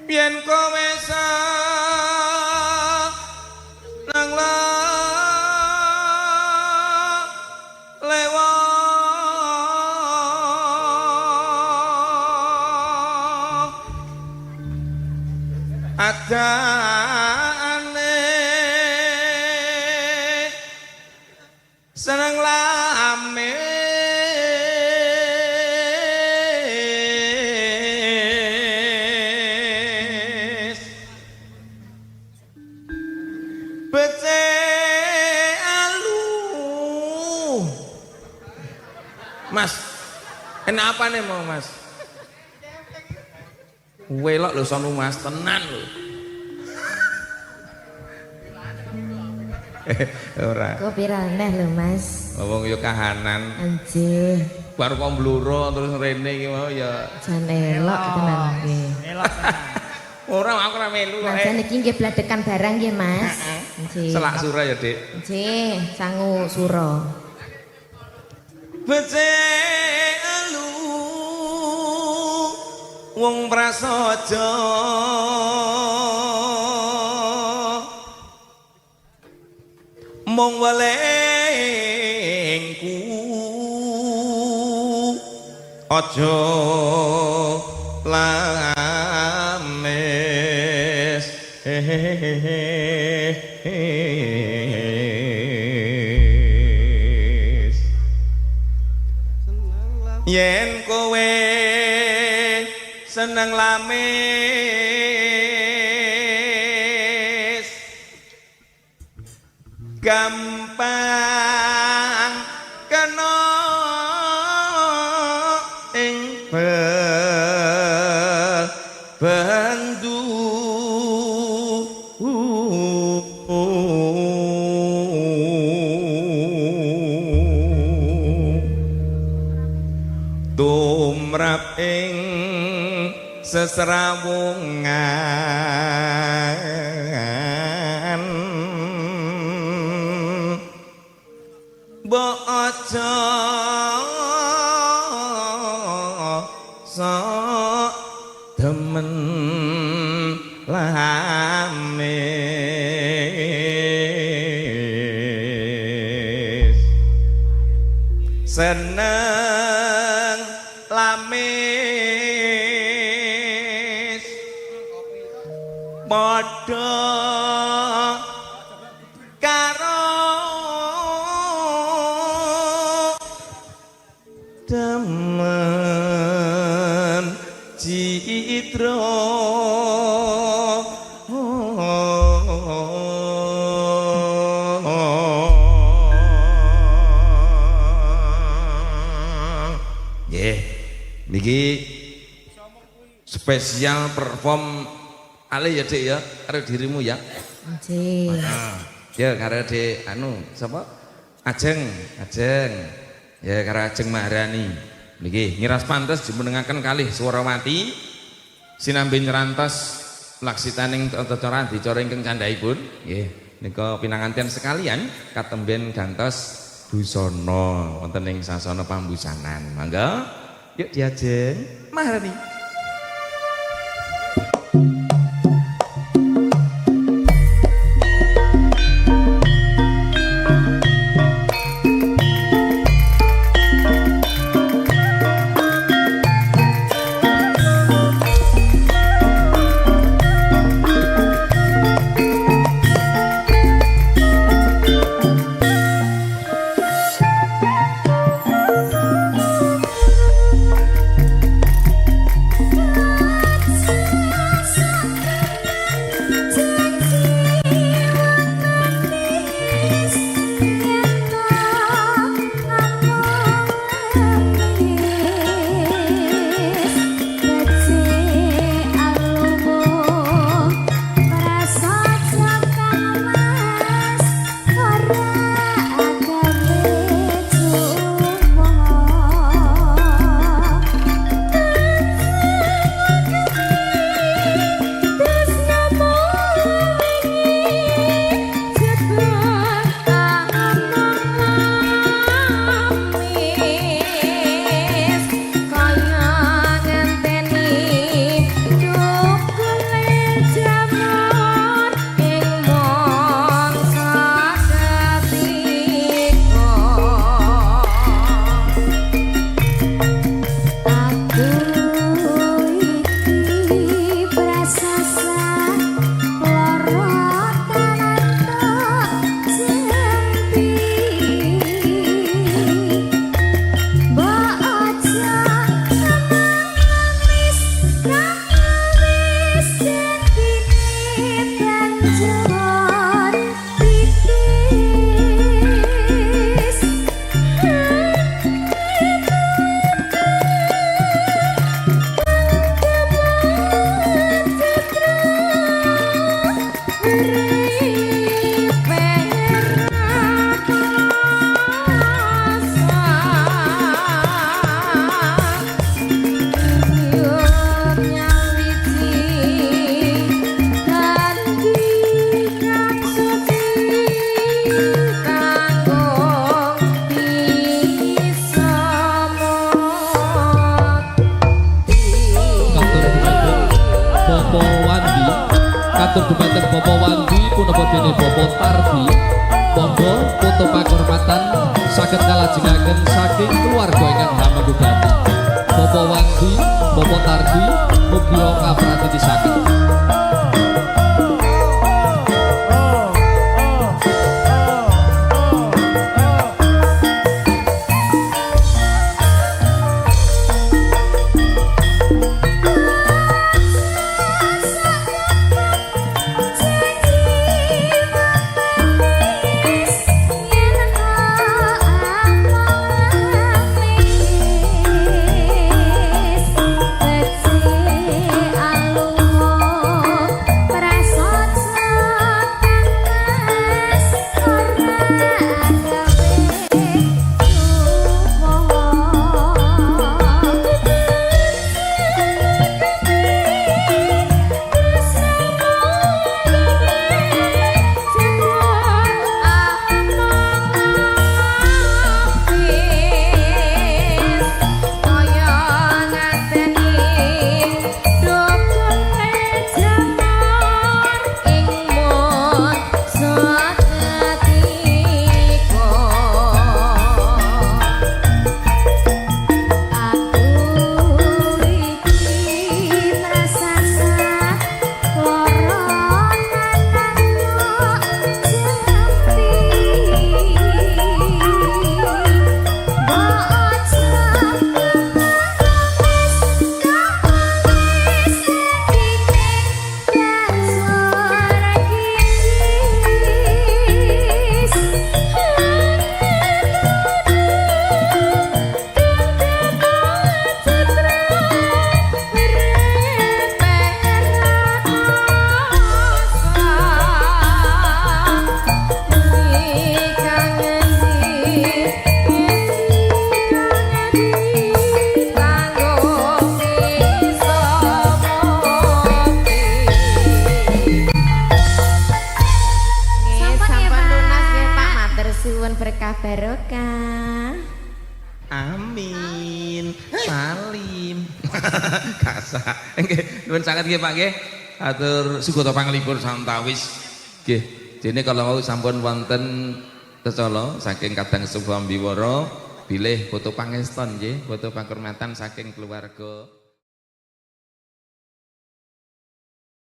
Yen kowe seneng lewa adane seneng lamis becik alu. Mas, kenapa nih mau Mas? Welok lho sono Mas, tenan lho. Ora. Kok piraneh lho Mas. Wong yo kahanan. Anjih, Baru kok mbluro terus rene iki mau ya. Jan elok tenan nggih. Elok tenan. Ora, aku ora melu kok. Mas niki nggih bladekan barang nggih Mas. Nggih. Selak sura ya, Dik. Nggih, sangu sura. Becik elu wong prasaja mung welingku aja lamis. Yen kowe seneng lamis gampang kena ing bendu. Tumrap ing sesrawungan mbok aja sok demen lamis seneng lamis padha karo demen citra. Nggih, niki spesial perform Ale ya Dik ya, karo dirimu ya. Nggih. Ya karo Dik anu sapa? Ajeng, Ajeng. Ya karo Ajeng Maharani. Niki ngiras pantes jumenengaken kalih Swarawati sinambi nyrantos laksitaning tata cara adicara ingkang candhakipun. Nggih, nika pinanganten sekalian katemben gantos busana wonten ing sasana pambusanan. Mangga yuk diajeng Maharani. Senang Matur dumateng Bapak Wandi punapa dene Bapak Tardi. Monggo foto pakurmatan saged kalajengaken saking keluarga ingkang hamengku gati. Bapak Wandi, Bapak Tardi, mugi kapratiti saged. Berkah barokah. Amin. Salim. Kasa. Nggih, nuwun sanget nggih Pak nggih. Atur sugata panglipur santawis. Nggih. Dene kala wau sampun wonten tecala saking Kadang Sepuh Ambiwara bilih foto pangeston nggih, foto pakurmatan saking keluarga.